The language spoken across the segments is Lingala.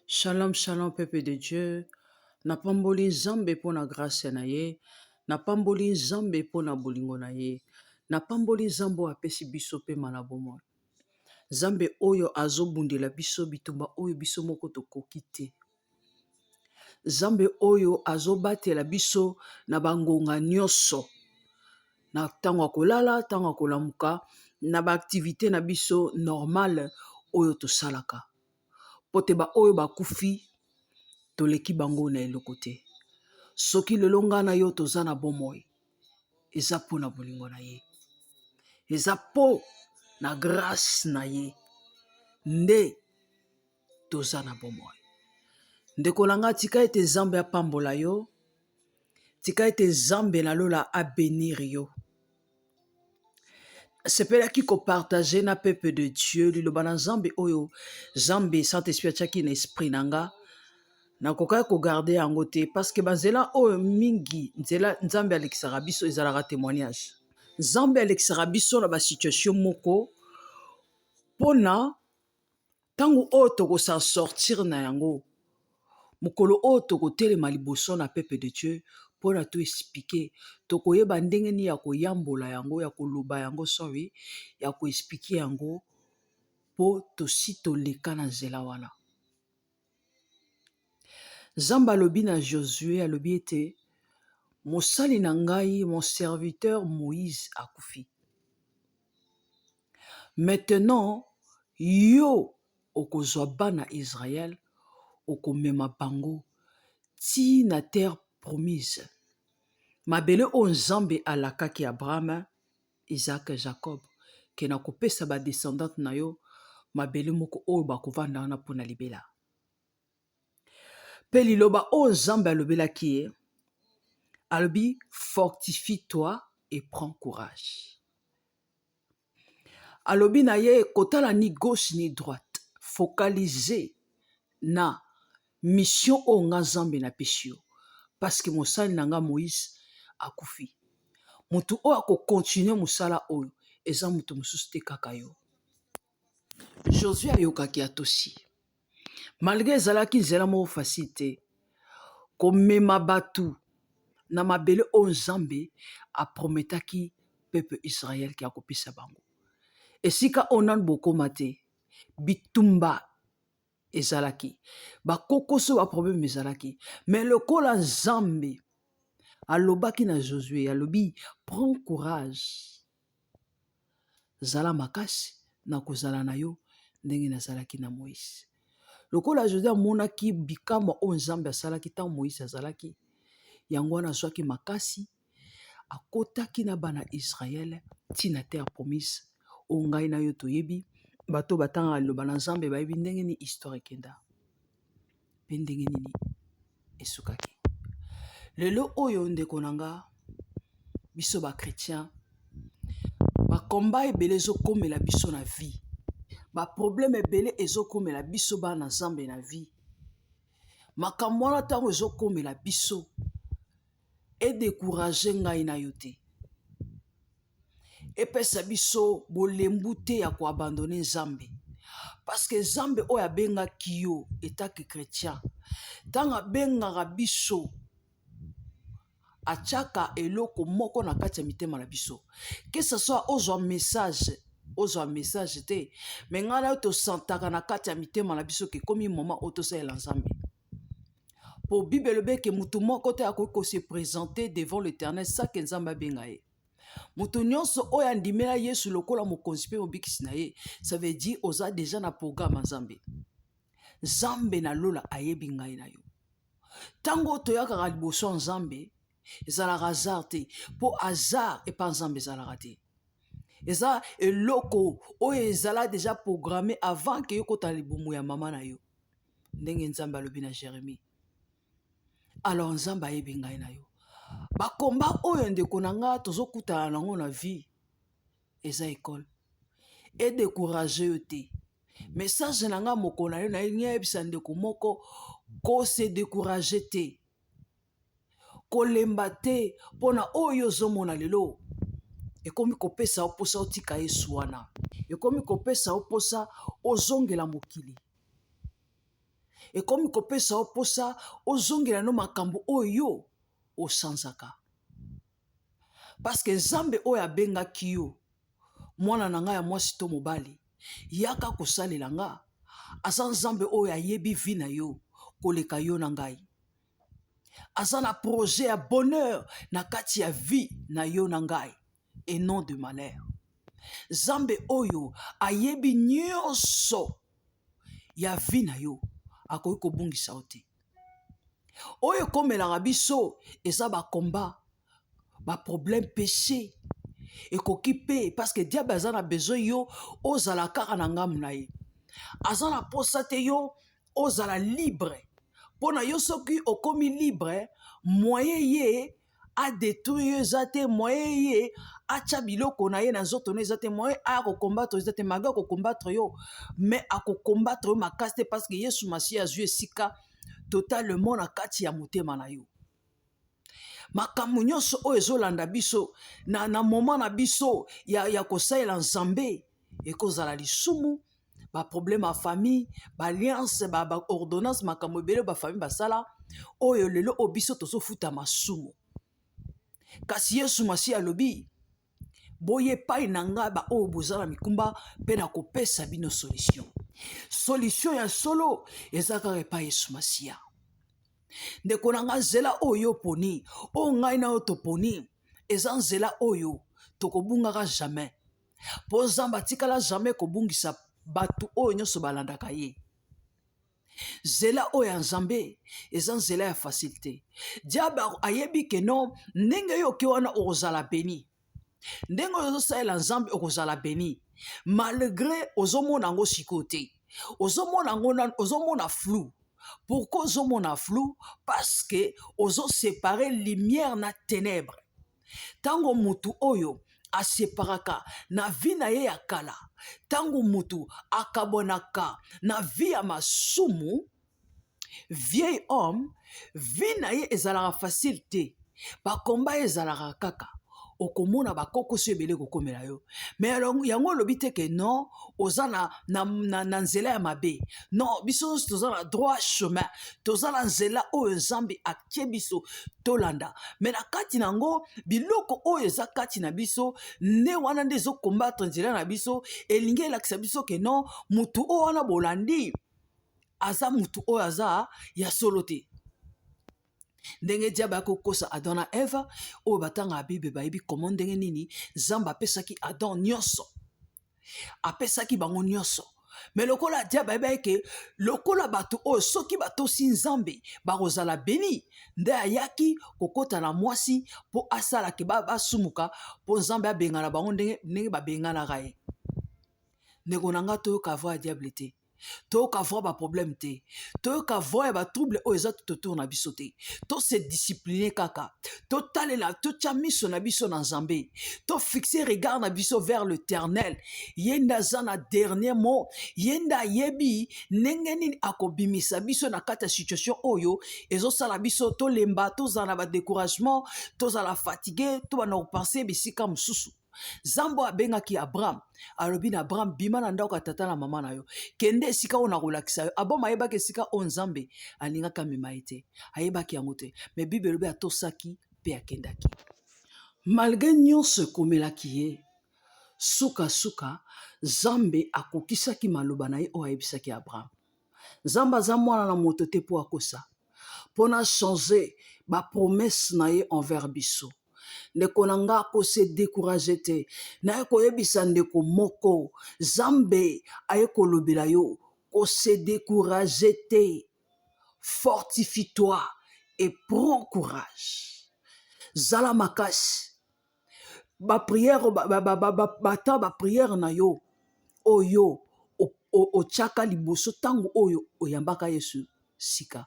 Shalom shalom peuple de Dieu, napamboli Nzambe mpo na grace na ye, napamboli Nzambe mpo na bolingo na ye, napamboli Nzambe oyo apesi biso pema na bomoi. Nzambe oyo azobundela biso bitumba oyo biso moko tokoki te. Nzambe oyo azobatela biso na bangonga nyonso, na ntango ya kolala, ntango ya kolamuka, na ba activite na biso normale oyo tosalaka. Mpo te baoyo bakufi toleki bango na eloko te. Soki lelo ngai na yo toza na bomoi, eza mpo na bolingo na ye, eza mpo na grâce na ye nde toza na bomoi. Ndeko na ngai, tika ete Nzambe apambola yo, tika ete Nzambe na lola abenir yo. Nasepelaki kopartage na peuple de Dieu liloba na Nzambe oyo Nzambe Saint Esprit atiaki na esprit na nga. Nakokaki kogarde yango te parce que banzela oyo mingi nzela Nzambe alekisaka biso ezalaka témoignage. Nzambe alekisaka biso na basituation moko mpona Ntango oyo toko s'en sortir na yango, mokolo oyo tokotelema liboso na peuple de Dieu mpo na to expliquer, tokoyeba ndenge nini ya koyambola yango, ya koloba yango, sorry, ya ko expliquer yango mpo tosi toleka na nzela wana. Nzambe alobi na Josue, alobi ete mosali na ngai, mon serviteur Moïse akufi. Maintenant yo okozwa bana Israël okomema bango ti na terre promise, mabele oyo Nzambe alakaki Abraham, Isaac, Jacob ke nakopesa ba descendante na yo mabele moko oyo bakovanda wana mpo na libela. Pe liloba oyo Nzambe alobelaki ye, alobi fortifie toi et prends courage. Alobi na ye kotala ni gauche ni droite, focalise na mission oyo nga Nzambe napesi yo parce que mosali na nga Moïse akufi. Motu oyo ako continuer mosala oyo eza moto mosusu te kaka yo. Josue ayokaki atosi. Malgre ezalaki nzela moko facile te, komema bato na mabele oyo Nzambe aprometaki peuple Israël ke akopesa bango. Esika oyo nanu bokoma te, bitumba ezalaki, bakokoso ba problème ezalaki, mais lokola Nzambe alobaki na Josue, alobi prends courage. Zala makasi, nakozala na yo ndenge nazalaki na Moise. Lokola Josue amonaki bikamwa oyo Nzambe asalaki ntango Moise azalaki, yango wana azwaki makasi, akotaki na bana Israël ti na terre promise oyo ngai na yo toyebi. Bato batangaka liloba na Nzambe bayebi ndenge nini histoire ekenda mpe ndenge nini esukaki. Lelo oyo ndeko na nga, biso ba chretien, ba combat ebele ezokomela biso na vie, ba problème ebele ezokomela biso bana Nzambe na vie. Makambo wana ntango ezokomela biso e decourager ngai na yo te. Epesa biso bolembu te ya ko abandonner Nzambe. Parce que Nzambe oyo abengaki yo etant que chretien, ntango abengaka biso, atiaka eloko moko na kati ya mitema na biso. Que ce soit ozwa message, ozwa message te, mais ngai na yo tosantaka na kati ya mitema na biso ke ekomi moment oyo tosalela Nzambe. Po Bible elobi eke motu moko te akoki ko se presenter devant l'Eternel sans que Nzambe abenga ye. Moto nyonso oyo andimela Yesu lokola mokonzi mpe mobikisi na ye, ça veut dire oza deja na programme ya Nzambe. Nzambe na lola ayebi ngai na yo. Ntango oyo toyakaka liboso ya Nzambe, ezalaka hasard te, mpo hasard epa Nzambe ezalaka te. Eza eloko oyo ezala deja programme avant ke yo kota libumu ya mama na yo, ndenge Nzambe alobi na Jeremie. Alors Nzambe ayebi ngai na yo. Bakomba oyo ndeko na nga tozokutana nango na vie eza ekole. E décourager yo te. Message na nga mokolo na yo nalingi nayebisa ndeko moko ko se décourager te. Kolemba te mpona oyo ozomona lelo ekomi kopesa yo mposa otika Yesu wana. Ekomi kopesa yo mposa ozongela mokili. Ekomi kopesa yo mposa ozongela no makambo oyo yo osanzaka. Parce que Nzambe oyo abengaki yo, mwana na ngai ya mwasi to mobali, yaka kosalela nga, aza Nzambe oyo ayebi vie na yo koleka yo na ngai. Aza na projet ya bonheur na kati ya vie na yo na ngai et non de malheur. Nzambe oyo ayebi nyonso ya vie na yo, akoki kobungisa yo te. Oyo ekomelaka biso eza ba combat, ba problème, péché ekoki mpe, parce que diable aza na besoin yo ozala kaka na ngambo na ye. Aza na posa te yo ozala libre. Mpo na yo soki okomi libre, moyen ye adétruire yo eza te, moyen ye atya biloko na ye na nzoto na eza te, moyen aya kocombattre eza te. Malgré akocombattre yo, mais akocombattre yo makasi te, parce que Yesu Masiya azwi esika totalement na kati ya motema na yo. Makambo nyonso oyo ezolanda biso na moment na biso ya kosalela Nzambe, ekozala lisumu, baproblème ya famille, baalliance, baordonnance, makambo ebele bafamille basala, oyo lelo oyo biso tozofuta masumu. Kasi Yesu Masiya alobi: boye epai na ngai, baoyo boza na mikumba, mpe na kopesa bino solution. Solution ya solo eza kaka epai Yesu Masiya. Ndeko na ngai, nzela oyo oponi, oyo ngai na oyo toponi, eza nzela oyo tokobungaka jamais, mpo Nzambe atikala jamais kobungisa bato oyo nyonso balandaka ye. Nzela oyo ya Nzambe eza nzela ya facile te. Diable ayebi ke non, ndenge yo oke wana okozala béni, ndenge oyo ozosalela Nzambe okozala béni, malgré ozomona yango sikoyo te, ozomona yango, ozomona flou. Pourquoi ozomona flou? Parce que ozoséparer lumière na ténèbre. Ntango mutu oyo aseparaka na vie na ye ya kala, ntango mutu akabwanaka na vie ya masumu, vieil homme, vie na ye ezalaka facile te. Bakomba ezalaka kaka, okomona bakokoso ebele kokomela yo. Mais yango olobi te ke non, oza na nzela ya mabe. Non, biso nyonso toza na droit chemin, toza na nzela oyo Nzambe atie biso tolanda. Mais na kati na yango, biloko oyo eza kati na biso nde wana nde ezocombattre nzela na biso. Elingi elakisa biso ke non, mutu oyo wana bolandi aza mutu oyo aza ya solo te. Ndenge diable akokosa Adam na Eva, oyo batangaka Bible bayebi komo ndenge nini Nzambe apesaki Adam nyonso, apesaki bango nyonso. Mais lokola diable ayebaki ke lokola bato oyo soki batosi Nzambe bakozala béni, nde ayaki kokɔta na mwasi mpo asalaki basumuka, mpo Nzambe abengana bango ndenge babenganaka ye. Ndeko na nga, toyoka voix ya diable te, toyoka voix baproblème te, toyoka voix ya batrouble oyo eza tout autour na biso te. Tose discipline kaka, totalela, totya miso na biso na Nzambe, tofixe regard na biso vers l'Éternel. Ye nde aza na dernier mot, ye nde ayebi ndenge nini akobimisa biso na kati ya situation oyo ezosala biso tolemba, tozala na badécouragement, tozala fatigue, tobanda kopenser bisika mosusu. Nzambe oyo abengaki Abraham, alobi na Abraham: bima na ndako ya tata na mama na yo, kende esika oyo nakolakisa yo. Abraham ayebaki esika oyo Nzambe alingaki amema ye te, ayebaki yango te. Mais Bible elobi atosaki mpe akendaki. Malgré nyonso ekomelaki ye, sukasuka Nzambe akokisaki maloba na ye oyo ayebisaki Abraham. Nzambe aza mwana na moto te mpo akosa, mpo na changer bapromesse na ye envers biso. Ndeko na nga, kose décourager te. Naye koyebisa ndeko moko, Nzambe aye kolobela yo: kose décourager te, fortifie-toi et prends courage, zala makasi. Baprière, bata baprière na yo oyo otiaka liboso ntango oyo oyambaka Yesu sika,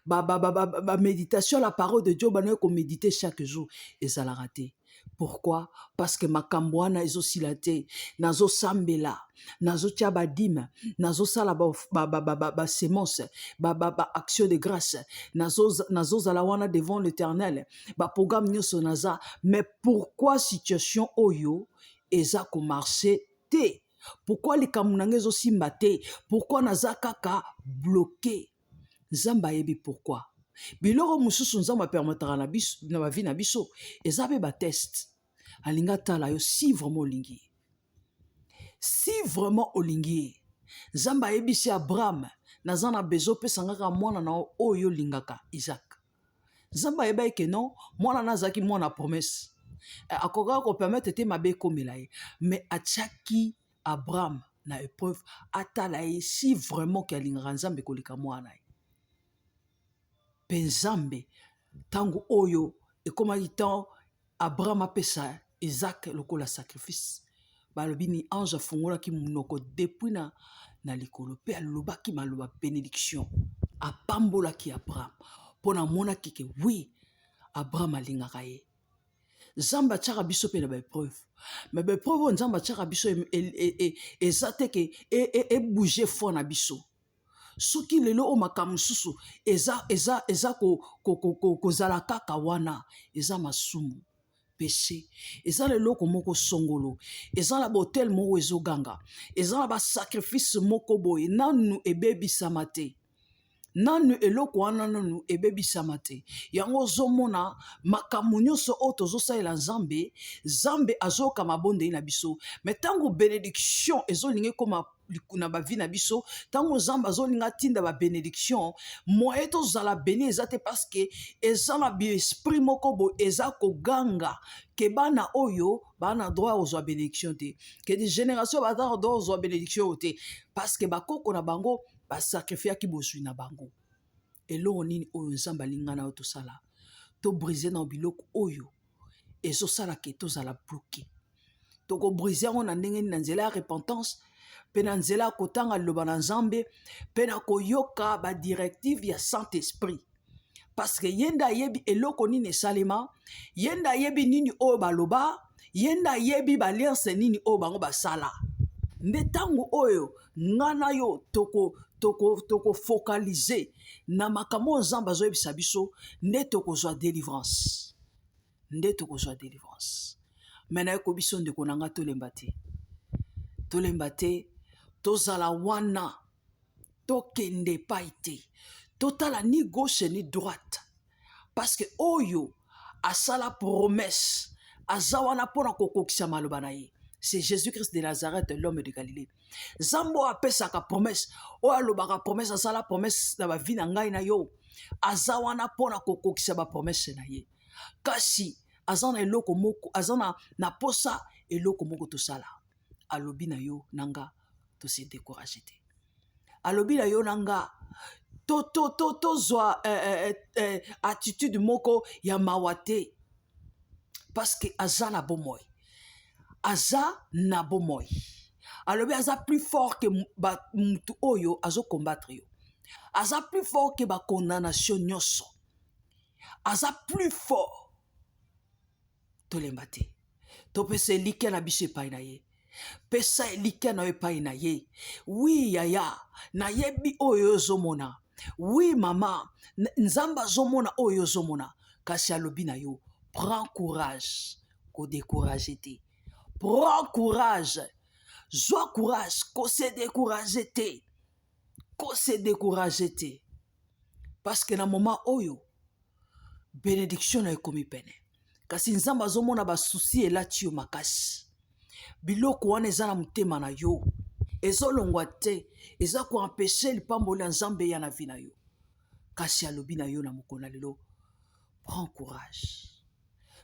baméditation, la parole de Dieu, banaye koméditer chaque jour, ezalaka te. Pourquoi? Parce que makambo wana ezosila te. Nazosambela, nazotia badîme, nazosala basemence, baaction de grâce, nazozala wana devant l'Éternel, baprogramme nyonso naza, mais pourquoi situation oyo eza komarcher te? Pourquoi likambo na ngai ezosimba te? Pourquoi naza kaka bloqué? Nzambe ayebi pourquoi. Biloko mosusu Nzambe apermetaka na biso na ba vie na biso eza pe ba test. Alingi atala yo si vraiment olingi ye. Si vraiment olingi ye. Nzambe ayebisi Abraham, naza na besoin opesa nga kaka mwana na yo oyo olingaka, Isaac. Nzambe ayebaki ke non, mwana na azalaki mwana promesse. Eh, akokaki kopermettre te mabe ekomela ye. Mais atiaki Abraham na epreuve atala ye si vraiment ke alingaka Nzambe koleka mwana na ye. Mpe Nzambe ntango oyo ekomaki temps Abraham apesa Isaac lokola sacrifice, balobi ni ange afungolaki monoko depuis na, na likolo mpe alobaki maloba benediction, apambolaki Abraham mpo na amonaki ke oui Abraham alingaka ye. Nzambe atiaka biso mpe na baepreuve, me baepreuve oyo Nzambe atiaka biso eza te ke ebouge foi na biso. Soki lelo oyo makambo mosusu eza, eza, eza kozala ko, ko, ko, kaka wana, eza masumu péché, eza na eloko moko songolo, eza na botel moko ezoganga, eza na basacrifice moko boye nanu ebebisama te, nanu eloko wana nanu ebebisama te. Yango ozomona makambo nyonso oyo tozosalela Nzambe, Nzambe azoyoka mabondeli na biso, me ntango benediction ezolinga ekoma na ba vie na biso, ntango Nzambe azolinga atinda ba benediction, moyen tozala beni eza te, parce que eza na biesprit moko boye eza koganga ke bana oyo baa na droit ya kozwa benediction te, ke génération baza na droit kozwa benediction oyo te, parce que bakoko na bango basacrifiaki bozwi na bango. Eloko nini oyo Nzambe alinga na yo tosala? Tobrise na biloko oyo ezosala ke tozala bloqué. Tokobrise yango na ndenge nini? Na nzela ya repentance, mpe na nzela ya kotanga liloba na Nzambe, mpe na koyoka badirective ya Saint Esprit, parce que ye nde ayebi eloko nini esalema, ye nde ayebi nini oyo baloba, ye nde ayebi baliance nini oyo bango basala. Nde ntango oyo nga na yo tokofocalize toko, toko na makambo oyo Nzambe azoyebisa biso, nde tokozwa délivrance, nde tokozwa délivrance. Me nayeko biso ndeko na nga, tolemba te, tolemba te, tozala wana, tokende epai te, totala ni gauche ni droite, parce que oyo asala promesse aza wana mpona kokokisa maloba na ye. C'est Jésus-Christ de Nazareth, l'homme de Galilée. Nzambe oyo apesaka promesse, oyo alobaka promesse, asala promesse na bavi na ngai na yo, aza wana mpona kokokisa bapromese na ye. Kasi aza na eloko moko, aza na, na posa eloko moko tosala. Alobi na yo na nga tose décourage te. Alobi na yo na nga tozwa to, to, to, eh, eh, eh, attitude moko ya mawa te, parce que aza na bomoi, aza na bomoi. Alobi aza plus fort ke mutu oyo azokombattre yo, aza plus fort ke bacondamnation nyonso, aza plus fort. Tolemba te, topesa elikya na biso epai na ye. Pesa elikya na yo epai na ye. Wi yaya, nayebi oyo ozomona. Wi mama, Nzambe azomona oyo ozomona, kasi alobi na yo, prends courage, kodécourage te. Prends courage, zwa courage, kose décourage te, kose décourage te, parce que na moment oyo benediction na ekomi pene, kasi Nzambe azomona basusi elati yo makasi, biloko wana eza na motema na yo ezolongwa te, eza koempeshe lipamboli ya Nzambe ya na vi na yo. Kasi alobi na yo na mokolo na lelo, prends courage,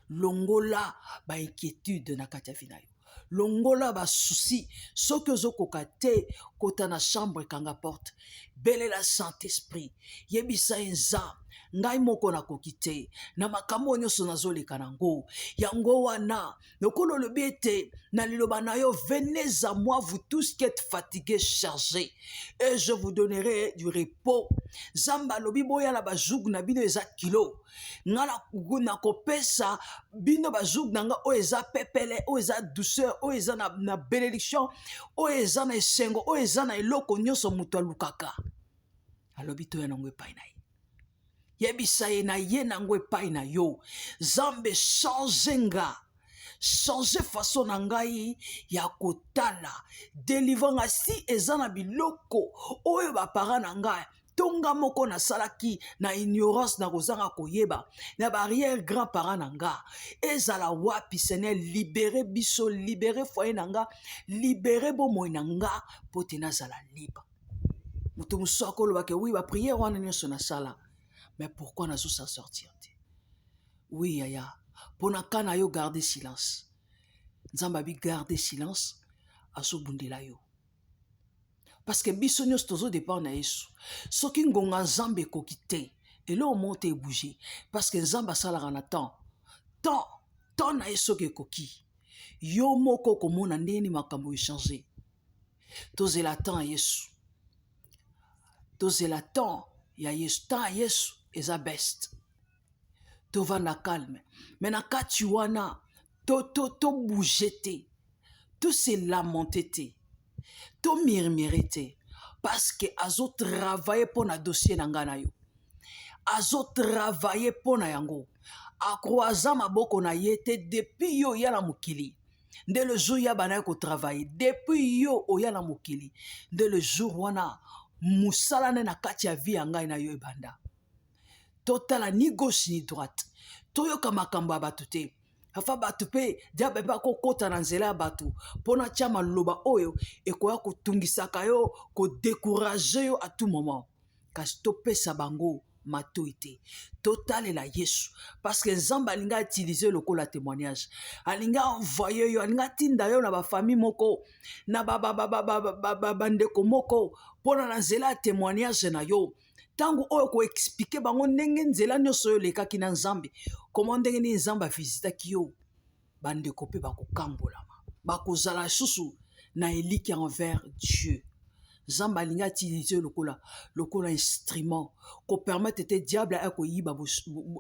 longola bainquiétude na kati ya vi na yo, longola basusi. Soki ozokoka te, kota na chambre, ekanga porte, belela Saint-Esprit, yebisa ye: Nzambe, ngai moko nakoki te na makambo oyo nyonso nazoleka nango. Yango wana lokola olobi ete na liloba na yo: "Venez à moi, vous tous qui êtes fatigués, chargés, et je vous donnerai du repos." Nzambe alobi: "Boya na bajoug na bino eza kilo, nga nakopesa bino bajoug na nga oyo eza pepele, oyo eza douceur, oyo eza na bénédiction, oyo eza na esengo, oyo eza na eloko nyonso moto alukaka." Alobi toya nango epai na ye. Yebisa ye na ye nango epai na yo: "Nzambe, change nga, change façon na ngai ya kotala, délivre nga si eza na biloko oyo baparent na ngai To nga moko nasalaki na ignorance, na kozanga koyeba, na ba arrière grand parent na nga ezala wapi. Seigneur, libère biso, libère foyer na nga, libère bomoi na nga, mpo te nazala libre. Moto mosusu akolobaka: "Oui, baprière wana nyonso nasala, mais pourquoi nazo s'en sortir te?" Oui yaya, mpo na ka na yo, garde silence. Nzambe abi garde silence, azobundela yo, parce que biso nyonso tozodépendre na Yesu. Soki ngonga Nzambe ekoki te, eloko moko te ebouge, parce que Nzambe asalaka na temps na ye. Soki ekoki, yo moko okomona ndenge nini makambo echange. Tozela temps ya Yesu, tozela temps ya Yesu. Temps ya Yesu eza best. Tovanda calme, mais na kati wana tobouge te, tose lamenter te, tomurmure te, parce que azotravaille mpo na dossier na ngai na yo, azotravaille mpo na yango. Acroiser maboko na ye te. Depuis yo oya na mokili, nde le jour ya bana ye kotravaille. Depuis yo oya na mokili, nde le jour wana mosala nde na kati ya vie ya ngai na yo ebanda. Totala ni gauche ni droite, toyoka makambo ya bato te. Afa bato mpe, diable mpe akokɔta na nzela ya bato mpo na tia maloba oyo ekoya kotungisaka yo, kodécourager yo à tout moment. Kasi topesa bango matoi te, totalela Yesu, parce que Nzambe alingi autiliser lokola témoignage, alingi envoyer yo, alingi atinda yo na bafamille moko, na bandeko moko, mpona na nzela ya témoignage na yo, ntango oyo koexpliquer bango ndenge nzela nyonso oyo olekaki na Nzambe, koma ndenge nini Nzambe avisitaki yo, bandeko mpe bakokambolama, bakozala lisusu na elikya envers Dieu. Nzambe alingi autiliser lokola instrument. Kopermettre te diable aya koyiba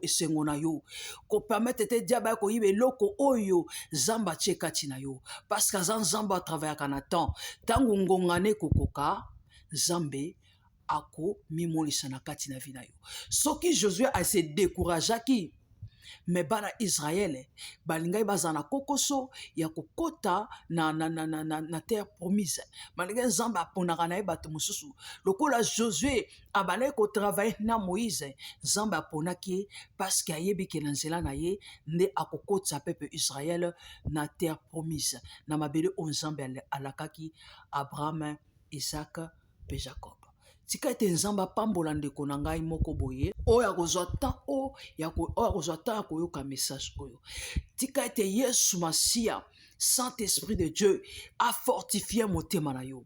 esengo na yo, kopermettre te diable aya koyiba eloko oyo Nzambe atie kati na yo, parce que aza Nzambe atravaillaka na temps. Ntango ngonga na ekokoka, Nzambe akomimonisa na kati na vie na yo. Soki Josue ase décourageaki, mais bana Israele balingaki bazala na kokoso ya kokɔta na terre promise. Malgré Nzambe aponaka na ye bato mosusu, lokola Josue abandaki kotravaille na Moïse, Nzambe aponaki ye parce que ayebi ke na nzela na ye nde akokotisa peuple Israele na terre promise, na mabele oyo Nzambe alakaki Abraham, Isaac mpe Jacob. Tika ete Nzambe apambola ndeko na ngai moko boye oyo akozwa temps, oyo akozwa temps ya koyoka message oyo. Tika ete Yesu Masiya, Saint Esprit de Dieu, afortifie motema na yo,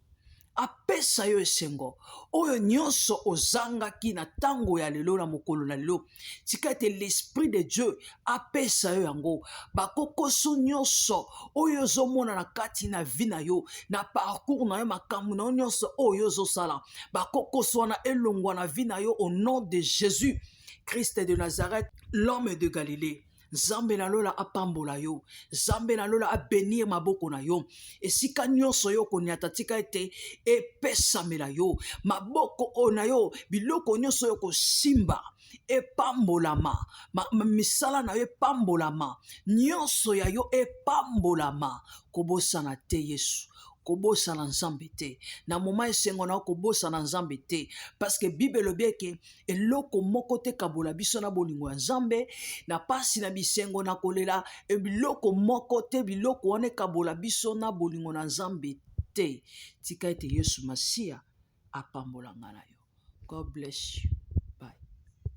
apesa yo esengo oyo nyonso ozangaki na ntango ya lelo, na mokolo na lelo. Tika ete l'Esprit de Dieu apesa yo yango. Bakokoso nyonso oyo ozomona na kati na vie na yo, na parcours na yo, makambo na yo nyonso oyo ozosala, bakokoso wana elongwa na vie na yo au nom de Jésus Christ de Nazareth, l'homme de Galilée. Nzambe na lola apambola yo, Nzambe na lola abénir maboko na yo. Esika nyonso yo koniata, tika ete epesamela yo. Maboko oyo na yo, biloko nyonso oyo kosimba epambolama, misala na yo epambolama, nyonso ya yo epambolama. Kobosana te Yesu, kobosana Nzambe te na moma esengo na yo, kobosana Nzambe te, parce que Bible elobi eke eloko moko te kabola biso na bolingo ya Nzambe, na pasi, na bisengo, na kolela, biloko moko te, biloko wana ekabola biso na bolingo na Nzambe te. Tika ete Yesu Masiya apambola nga na yo. God bless you.